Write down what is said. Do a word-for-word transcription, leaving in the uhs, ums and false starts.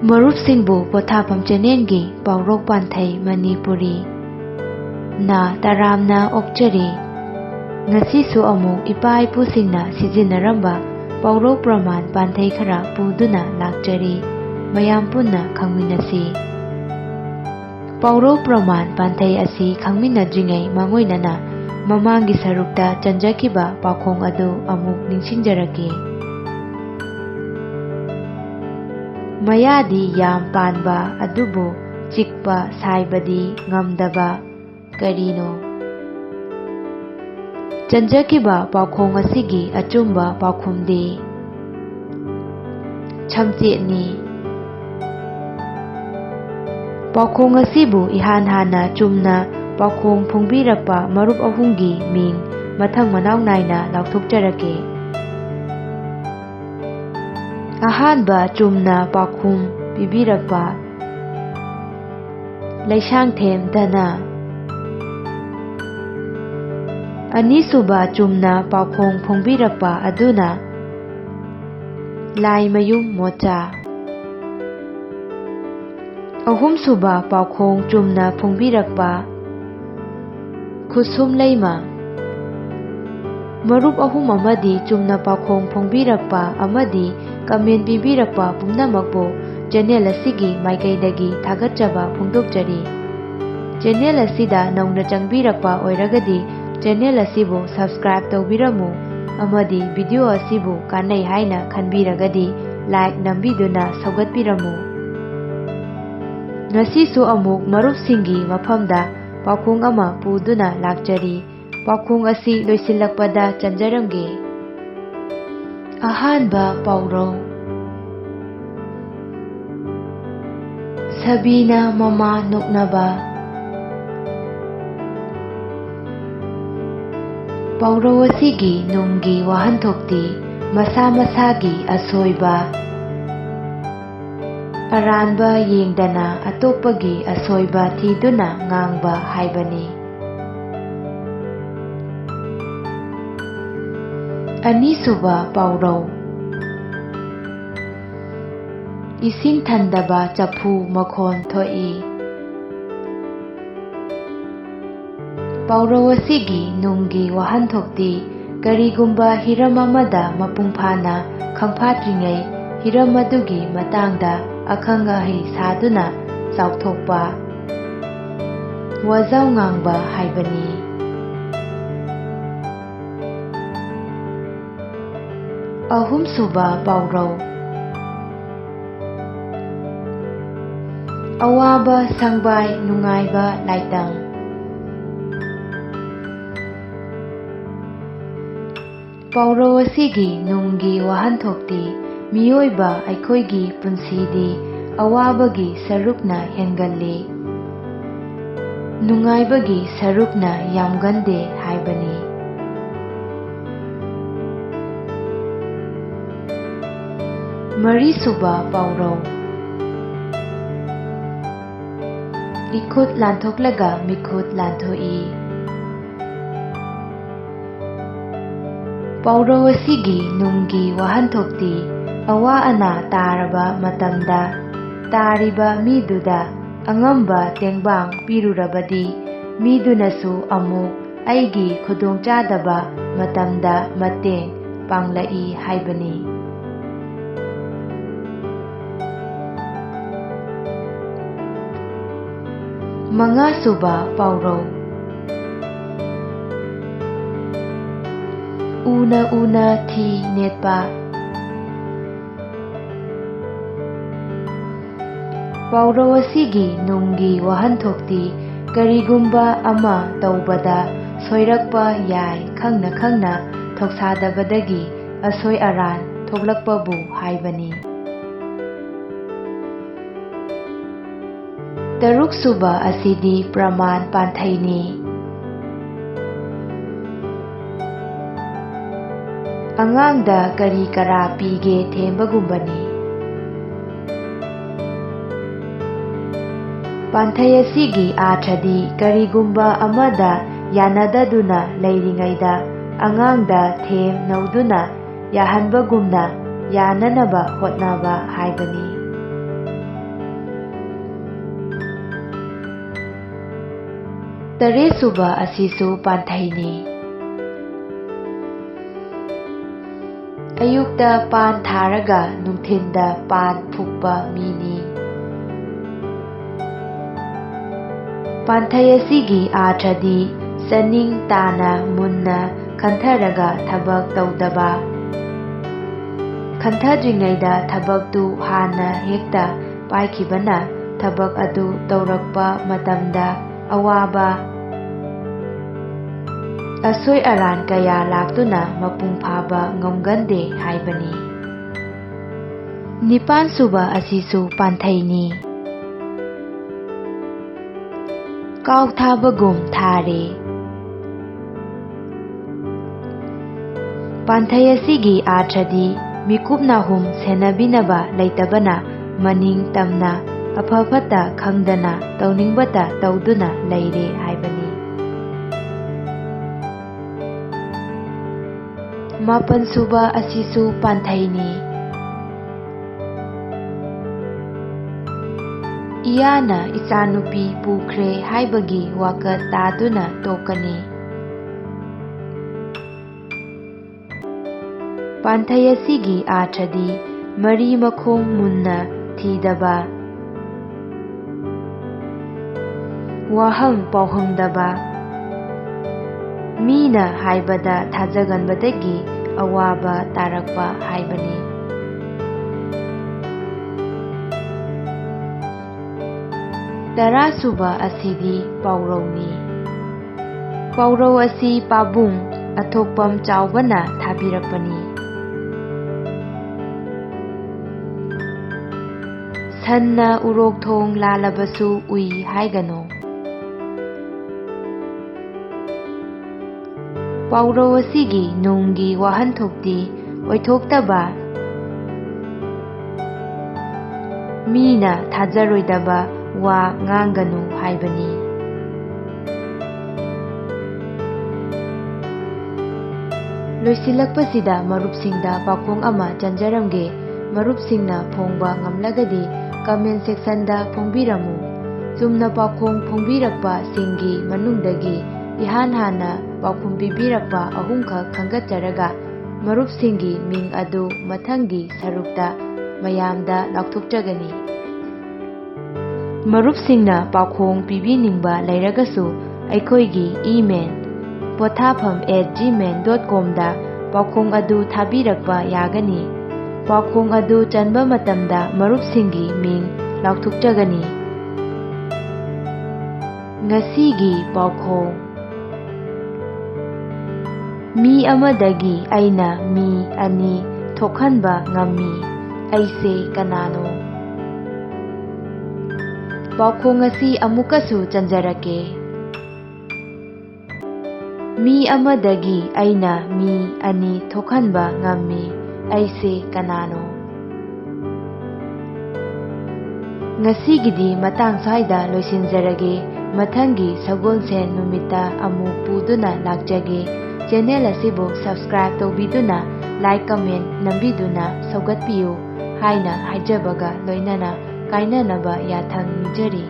ꯃꯔꯨꯞꯁꯤꯡꯕꯨ ꯄꯣꯊꯥꯐꯝ ꯆꯦꯅꯦꯜꯒꯤ ꯄꯥꯎꯔꯧ ꯄꯥꯟꯊꯩ ꯃꯅꯤꯄꯨꯔꯤ ꯅ ꯇꯔꯥꯝꯅ ꯑꯣꯛꯆꯔꯤ꯫ ꯉꯁꯤꯁꯨ ꯑꯃꯨꯛ ꯏꯄꯥ ꯏꯄꯨꯁꯤꯡꯅ ꯁꯤꯖꯤꯟꯅꯔꯝꯕ ꯄꯥꯎꯔꯧ ꯄ꯭ꯔꯃꯥꯟ ꯄꯥꯟꯊꯩ ꯈꯔ ꯄꯨꯗꯨꯅ ꯂꯥꯛꯆꯔꯤ꯫ ꯃꯌꯥꯝ ꯄꯨꯟꯅ ꯈꯪꯃꯤꯟꯅꯁꯤ꯫ ꯄꯥꯎꯔꯧ ꯄ꯭ꯔꯃꯥꯟ ꯄꯥꯟꯊꯩ ꯑꯁꯤ ꯈꯪꯃꯤꯟꯅꯗ꯭ꯔꯤꯉꯩ ꯃꯥꯡꯑꯣꯏꯅꯅ ꯃꯃꯥꯡꯒꯤ ꯁꯔꯨꯛꯇ ꯆꯟꯖꯈꯤꯕ ꯄꯥꯎꯈꯣꯡ ꯑꯗꯨ ꯑꯃꯨꯛ ꯅꯤꯡꯁꯤꯡꯖꯔꯛꯀꯦ꯫ ꯃꯌꯥꯗꯤ ꯌꯥꯝ ꯄꯥꯟꯕ ꯑꯗꯨꯕꯨ ꯆꯤꯛꯄ ꯁꯥꯏꯕꯗꯤ ꯉꯝꯗꯕ ꯀꯔꯤꯅꯣ? ꯆꯟꯖꯈꯤꯕ ꯄꯥꯎꯈꯣꯡ ꯑꯁꯤꯒꯤ ꯑꯆꯨꯝꯕ ꯄꯥꯎꯈꯨꯝꯗꯤ ꯁꯝꯆꯦꯠꯅꯤ꯫ ꯄꯥꯎꯈꯣꯡ ꯑꯁꯤꯕꯨ ꯏꯍꯥꯟ ꯍꯥꯟꯅ ꯆꯨꯝꯅ ꯄꯥꯎꯈꯣꯡ ꯐꯣꯡꯕꯤꯔꯛꯄ ꯃꯔꯨꯞ ꯑꯍꯨꯝꯒꯤ ꯃꯤꯡ ꯃꯊꯪ ꯃꯅꯥꯎ ꯅꯥꯏꯅ ꯂꯥꯎꯊꯣꯛꯆꯔꯛꯀꯦ꯫ ꯑꯍꯥꯟꯕ ꯆꯨꯝꯅ ꯄꯥꯎꯈꯨꯝ ꯄꯤꯕꯤꯔꯛꯄ ꯂꯩꯁꯥꯡꯊꯦꯝ ꯙꯅ꯫ ꯑꯅꯤꯁꯨꯕ ꯆꯨꯝꯅ ꯄꯥꯎꯈꯣꯡ ꯐꯣꯡꯕꯤꯔꯛꯄ ꯑꯗꯨꯅ ꯂꯥꯏꯃꯌꯨꯝ ꯃꯣꯆꯥ꯫ ꯑꯍꯨꯝꯁꯨꯕ ꯄꯥꯎꯈꯣꯡ ꯆꯨꯝꯅ ꯐꯣꯡꯕꯤꯔꯛꯄ ꯈꯨꯠꯁꯨꯝ ꯂꯩꯃ꯫ ꯃꯔꯨꯞ ꯑꯍꯨꯝ ꯑꯃꯗꯤ ꯆꯨꯝꯅ ꯄꯥꯎꯈꯣꯡ ꯐꯣꯡꯕꯤꯔꯛꯄ ꯑꯃꯗꯤ comment ꯄꯤꯕꯤꯔꯛꯄ ꯄꯨꯝꯅꯃꯛꯄꯨ ꯆꯦꯅꯦꯜ ꯑꯁꯤꯒꯤ ꯃꯥꯏꯀꯩꯗꯒꯤ ꯊꯥꯒꯠꯆꯕ ꯐꯣꯡꯗꯣꯛꯆꯔꯤ꯫ ꯆꯦꯅꯦꯜ ꯑꯁꯤꯗ ꯅꯧꯅ ꯆꯪꯕꯤꯔꯛꯄ ꯑꯣꯏꯔꯒꯗꯤ ꯆꯦꯅꯦꯜ ꯑꯁꯤꯕꯨ subscribe ꯇꯧꯕꯤꯔꯝꯃꯨ ꯑꯃꯗꯤ video ꯑꯁꯤꯕꯨ ꯀꯥꯟꯅꯩ ꯍꯥꯏꯅ ꯈꯟꯕꯤꯔꯒꯗꯤ like ꯅꯝꯕꯤꯗꯨꯅ ꯁꯧꯒꯠꯄꯤꯔꯝꯃꯨ꯫ ꯉꯁꯤꯁꯨ ꯑꯃꯨꯛ ꯃꯔꯨꯞꯁꯤꯡꯒꯤ ꯃꯐꯝꯗ ꯄꯥꯎꯈꯣꯡ ꯑꯃ ꯄꯨꯗꯨꯅ ꯂꯥꯛꯆꯔꯤ꯫ ꯄꯥꯎꯈꯣꯡ ꯑꯁꯤ ꯂꯣꯏꯁꯤꯜꯂꯛꯄꯗ ꯆꯟꯖꯔꯝꯒꯦ꯫ ꯑꯍꯥꯟꯕ ꯄꯥꯎꯔꯧ, ꯁꯥꯕꯤꯅ ꯃꯃꯥ ꯅꯣꯛꯅꯕ꯫ ꯄꯥꯎꯔꯧ ꯑꯁꯤꯒꯤ ꯅꯨꯡꯒꯤ ꯋꯥꯍꯟꯊꯣꯛꯇꯤ ꯃꯁꯥ ꯃꯁꯥꯒꯤ ꯑꯁꯣꯏꯕ, ꯑꯔꯥꯟꯕ ꯌꯦꯡꯗꯅ ꯑꯇꯣꯞꯄꯒꯤ ꯑꯁꯣꯏꯕ ꯊꯤꯗꯨꯅ ꯉꯥꯡꯕ ꯍꯥꯏꯕꯅꯤ꯫ ꯑꯅꯤꯁꯨꯕ ꯄꯥꯎꯔꯧ, ꯏꯁꯤꯡ ꯊꯟꯗꯕ ꯆꯐꯨ ꯃꯈꯣꯟ ꯊꯣꯛꯏ꯫ ꯄꯥꯎꯔꯧ ꯑꯁꯤꯒꯤ ꯅꯨꯡꯒꯤ ꯋꯥꯍꯟꯊꯣꯛꯇꯤ, ꯀꯔꯤꯒꯨꯝꯕ ꯍꯤꯔꯝ ꯑꯃꯗ ꯃꯄꯨꯡ ꯐꯥꯅ ꯈꯪꯐꯥꯠꯇ꯭ꯔꯤꯉꯩ ꯍꯤꯔꯝ ꯑꯗꯨꯒꯤ ꯃꯇꯥꯡꯗ ꯑꯈꯪ ꯑꯍꯩ ꯁꯥꯗꯨꯅ ꯆꯥꯎꯊꯣꯛꯄ, ꯋꯥꯖꯥꯎ ꯉꯥꯡꯕ ꯍꯥꯏꯕꯅꯤ꯫ ꯑꯍꯨꯝꯁꯨꯕ ꯄꯥꯎꯔꯧ꯫ ꯑꯋꯥꯕ ꯁꯪꯕꯥꯏ ꯅꯨꯡꯉꯥꯏꯕ ꯂꯥꯏꯇꯪ꯫ ꯄꯥꯎꯔꯧ ꯑꯁꯤꯒꯤ ꯅꯨꯡꯒꯤ ꯋꯥꯍꯟꯊꯣꯛꯇꯤ, ꯃꯤꯑꯣꯏꯕ ꯑꯩꯈꯣꯏꯒꯤ ꯄꯨꯟꯁꯤꯗꯤ ꯑꯋꯥꯕꯒꯤ ꯁꯔꯨꯛꯅ ꯍꯦꯟꯒꯜꯂꯤ, ꯅꯨꯡꯉꯥꯏꯕꯒꯤ ꯁꯔꯨꯛꯅ ꯌꯥꯝꯒꯟꯗꯦ ꯍꯥꯏꯕꯅꯤ꯫ ꯃꯔꯤꯁꯨꯕ ꯄꯥꯎꯔꯧ꯫ ꯏꯈꯨꯠ ꯂꯥꯟꯊꯣꯛꯂꯒ ꯃꯤꯈꯨꯠ ꯂꯥꯟꯊꯣꯛꯏ꯫ ꯄꯥꯎꯔꯧ ꯑꯁꯤꯒꯤ ꯅꯨꯡꯒꯤ ꯋꯥꯍꯟꯊꯣꯛꯇꯤ, ꯑꯋꯥ ꯑꯅꯥ ꯇꯥꯔꯕ ꯃꯇꯝꯗ ꯇꯥꯔꯤꯕ ꯃꯤꯗꯨꯗ ꯑꯉꯝꯕ ꯇꯦꯡꯕꯥꯡ ꯄꯤꯔꯨꯔꯕꯗꯤ ꯃꯤꯗꯨꯅꯁꯨ ꯑꯃꯨꯛ ꯑꯩꯒꯤ ꯈꯨꯗꯣꯡꯆꯥꯗꯕ ꯃꯇꯝꯗ ꯃꯇꯦꯡ ꯄꯥꯡꯂꯛꯏ ꯍꯥꯏꯕꯅꯤ꯫ ꯃꯉꯥꯁꯨꯕ ꯄꯥꯎꯔꯧ꯫ ꯎꯅ ꯎꯅ ꯊꯤ ꯅꯦꯠꯄ꯫ ꯄꯥꯎꯔꯧ ꯑꯁꯤꯒꯤ ꯅꯨꯡꯒꯤ ꯋꯥꯍꯟꯊꯣꯛꯇꯤ, ꯀꯔꯤꯒꯨꯝꯕ ꯑꯃ ꯇꯧꯕꯗ ꯁꯣꯏꯔꯛꯄ ꯌꯥꯏ ꯈꯪꯅ ꯈꯪꯅ ꯊꯧꯁꯥꯗꯕꯗꯒꯤ ꯑꯁꯣꯏ ꯑꯔꯥꯟ ꯊꯣꯛꯂꯛꯄꯕꯨ ꯍꯥꯏꯕꯅꯤ꯫ ꯇꯔꯨꯛꯁꯨꯕ ꯑꯁꯤꯗꯤ ꯄ꯭ꯔꯃꯥꯟ ꯄꯥꯟꯊꯩꯅꯤ꯫ ꯑꯉꯥꯡꯗ ꯀꯔꯤ ꯀꯔꯥ ꯄꯤꯒꯦ ꯊꯦꯝꯕꯒꯨꯝꯕꯅꯤ꯫ ꯄꯥꯟꯊꯩ ꯑꯁꯤꯒꯤ ꯑꯥꯔꯊꯗꯤ ꯀꯔꯤꯒꯨꯝꯕ ꯑꯃꯗ ꯌꯥꯅꯗꯗꯨꯅ ꯂꯩꯔꯤꯉꯩꯗ ꯑꯉꯥꯡꯗ ꯊꯦꯝ ꯅꯧꯗꯨꯅ ꯌꯥꯍꯟꯕꯒꯨꯝꯅ ꯌꯥꯅꯅꯕ ꯍꯣꯠꯅꯕ ꯍꯥꯏꯕꯅꯤ꯫ ꯇꯔꯦꯠꯁꯨꯕ ꯑꯁꯤꯁꯨ ꯄꯥꯟꯊꯩꯅꯤ꯫ ꯑꯌꯨꯛꯇ ꯄꯥꯟ ꯊꯥꯔꯒ ꯅꯨꯡꯊꯤꯟꯗ ꯄꯥꯟ ꯐꯨꯛꯄ ꯃꯤꯅꯤ꯫ ꯄꯥꯟꯊꯩ ꯑꯁꯤꯒꯤ ꯑꯥꯔꯊꯗꯤ ꯆꯥꯅꯤꯡ ꯇꯥꯅ ꯃꯨꯟꯅ ꯈꯟꯊꯔꯒ ꯊꯕꯛ ꯇꯧꯗꯕ꯫ ꯈꯟꯊꯗ꯭ꯔꯤꯉꯩꯗ ꯊꯕꯛꯇꯨ ꯍꯥꯟꯅ ꯍꯦꯛꯇ ꯄꯥꯏꯈꯤꯕꯅ ꯊꯕꯛ ꯑꯗꯨ ꯇꯧꯔꯛꯄ ꯃꯇꯝꯗ ꯑꯋꯥꯕ, ꯑꯁꯣꯏ ꯑꯔꯥꯟ ꯀꯌꯥ ꯂꯥꯛꯇꯨꯅ ꯃꯄꯨꯡ ꯐꯥꯕ ꯉꯝꯒꯟꯗꯦ ꯍꯥꯏꯕꯅꯤ꯫ ꯅꯤꯄꯥꯟꯁꯨꯕ ꯑꯁꯤꯁꯨ ꯄꯥꯟꯊꯩꯅꯤ꯫ ꯀꯥꯎ ꯊꯥꯕꯒꯨꯝ ꯊꯥꯔꯦ꯫ ꯄꯥꯟꯊꯩ ꯑꯁꯤꯒꯤ ꯑꯥꯔꯊꯗꯤ ꯃꯤꯀꯨꯞ ꯅꯥꯍꯨꯝ ꯁꯦꯟꯅꯕꯤꯅꯕ ꯂꯩꯇꯕꯅ ꯃꯅꯤꯡ ꯇꯝꯅ ꯑꯐ ꯐꯠꯇ ꯈꯪꯗꯅ ꯇꯧꯅꯤꯡꯕꯇ ꯇꯧꯗꯨꯅ ꯂꯩꯔꯦ ꯍꯥꯏꯕꯅꯤ꯫ ꯃꯥꯄꯟꯁꯨꯕ ꯑꯁꯤꯁꯨ ꯄꯥꯟꯊꯩꯅꯤ꯫ ꯏꯌꯥꯅ ꯏꯆꯥꯅꯨꯄꯤ ꯄꯨꯈ꯭ꯔꯦ ꯍꯥꯏꯕꯒꯤ ꯋꯥꯀꯠ ꯇꯥꯗꯨꯅ ꯇꯣꯛꯀꯅꯤ꯫ ꯄꯥꯟꯊꯩ ꯑꯁꯤꯒꯤ ꯑꯥꯔꯊꯗꯤ ꯃꯔꯤ ꯃꯈꯣꯡ ꯃꯨꯟꯅ ꯊꯤꯗꯕ, ꯋꯥꯍꯪ ꯄꯥꯎꯍꯪꯗꯕ, ꯃꯤꯅ ꯍꯥꯏꯕꯗ ꯊꯥꯖꯒꯟꯕꯗꯒꯤ ꯑꯋꯥꯕ ꯇꯥꯔꯛꯄ ꯍꯥꯏꯕꯅꯤ꯫ ꯇꯔꯥꯁꯨꯕ ꯑꯁꯤꯗꯤ ꯄꯥꯎꯔꯧꯅꯤ꯫ ꯄꯥꯎꯔꯧ ꯑꯁꯤ ꯄꯥꯕꯨꯡ ꯑꯊꯣꯛꯄꯝ ꯆꯥꯎꯕꯅ ꯊꯥꯕꯤꯔꯛꯄꯅꯤ꯫ ꯁꯟꯅ ꯎꯔꯣꯛ ꯊꯣꯡ ꯂꯥꯜꯂꯕꯁꯨ ꯎꯏ ꯍꯥꯏꯒꯅꯨ꯫ ꯄꯥꯎꯔꯧ ꯑꯁꯤꯒꯤ ꯅꯨꯡꯒꯤ ꯋꯥꯍꯟꯊꯣꯛꯇꯤ ꯑꯣꯏꯊꯣꯛꯇꯕ, ꯃꯤꯅ ꯊꯥꯖꯔꯣꯏꯗꯕ ꯋꯥ ꯉꯥꯡꯒꯅꯨ ꯍꯥꯏꯕꯅꯤ꯫ ꯂꯣꯏꯁꯤꯜꯂꯛꯄꯁꯤꯗ ꯃꯔꯨꯞꯁꯤꯡꯗ ꯄꯥꯎꯈꯣꯡ ꯑꯃ ꯆꯟꯖꯔꯝꯒꯦ꯫ ꯃꯔꯨꯞꯁꯤꯡꯅ ꯐꯣꯡꯕ ꯉꯝꯂꯒꯗꯤ comment sectionꯗ ꯐꯣꯡꯕꯤꯔꯝꯃꯨ꯫ ꯆꯨꯝꯅ ꯄꯥꯎꯈꯣꯡ ꯐꯣꯡꯕꯤꯔꯛꯄꯁꯤꯡꯒꯤ ꯃꯅꯨꯡꯗꯒꯤ ꯏꯍꯥꯟ ꯍꯥꯟꯅ ꯄꯥꯎꯈꯨꯝ ꯄꯤꯕꯤꯔꯛꯄ ꯑꯍꯨꯝꯈꯛ ꯈꯟꯒꯠꯆꯔꯒ ꯃꯔꯨꯞꯁꯤꯡꯒꯤ ꯃꯤꯡ ꯑꯗꯨ ꯃꯊꯪꯒꯤ ꯁꯔꯨꯛꯇ ꯃꯌꯥꯝꯗ ꯂꯥꯎꯊꯣꯛꯆꯒꯅꯤ꯫ ꯃꯔꯨꯞꯁꯤꯡꯅ ꯄꯥꯎꯈꯣꯡ ꯄꯤꯕꯤꯅꯤꯡꯕ ꯂꯩꯔꯒꯁꯨ ꯑꯩꯈꯣꯏꯒꯤ email pothafam at gmail dot com ꯗ ꯄꯥꯎꯈꯣꯡ ꯑꯗꯨ ꯊꯥꯕꯤꯔꯛꯄ ꯌꯥꯒꯅꯤ꯫ ꯄꯥꯎꯈꯣꯡ ꯑꯗꯨ ꯆꯟꯕ ꯃꯇꯝꯗ ꯃꯔꯨꯞꯁꯤꯡꯒꯤ ꯃꯤꯡ ꯂꯥꯎꯊꯣꯛꯆꯒꯅꯤ꯫ ꯉꯁꯤꯒꯤ ꯄꯥꯎꯈꯣꯡ꯫ ꯃꯤ ꯑꯃꯗꯒꯤ ꯑꯩꯅ ꯃꯤ ꯑꯅꯤ ꯊꯣꯛꯍꯟꯕ ꯉꯝꯃꯤ꯫ ꯑꯩꯁꯦ ꯀꯅꯥꯅꯣ? ꯄꯥꯎꯈꯣꯡ ꯑꯁꯤ ꯑꯃꯨꯛꯀꯁꯨ ꯆꯟꯖꯔꯛꯀꯦ꯫ ꯃꯤ ꯑꯃꯗꯒꯤ ꯑꯩꯅ ꯃꯤ ꯑꯅꯤ ꯊꯣꯛꯍꯟꯕ ꯉꯝꯃꯤ꯫ ꯑꯩꯁꯦ ꯀꯅꯥꯅꯣ? ꯉꯁꯤꯒꯤꯗꯤ ꯃꯇꯥꯡ ꯁ꯭ꯋꯥꯏꯗ ꯂꯣꯏꯁꯤꯟꯖꯔꯒꯦ꯫ ꯃꯊꯪꯒꯤ ꯁꯒꯣꯜꯁꯦꯟ ꯅꯨꯃꯤꯠꯇ ꯑꯃꯨꯛ ꯄꯨꯗꯨꯅ ꯂꯥꯛꯆꯒꯦ꯫ Channel ꯑꯁꯤꯕꯨ subscribe ꯇꯧꯕꯤꯗꯨꯅ, like, comment ꯅꯝꯕꯤꯗꯨꯅ ꯁꯧꯒꯠꯄꯤꯌꯨ ꯍꯥꯏꯅ ꯍꯥꯏꯖꯕꯒ ꯂꯣꯏꯅꯅ ꯀꯥꯏꯅꯅꯕ ꯌꯥꯊꯪ ꯅꯤꯖꯔꯤ꯫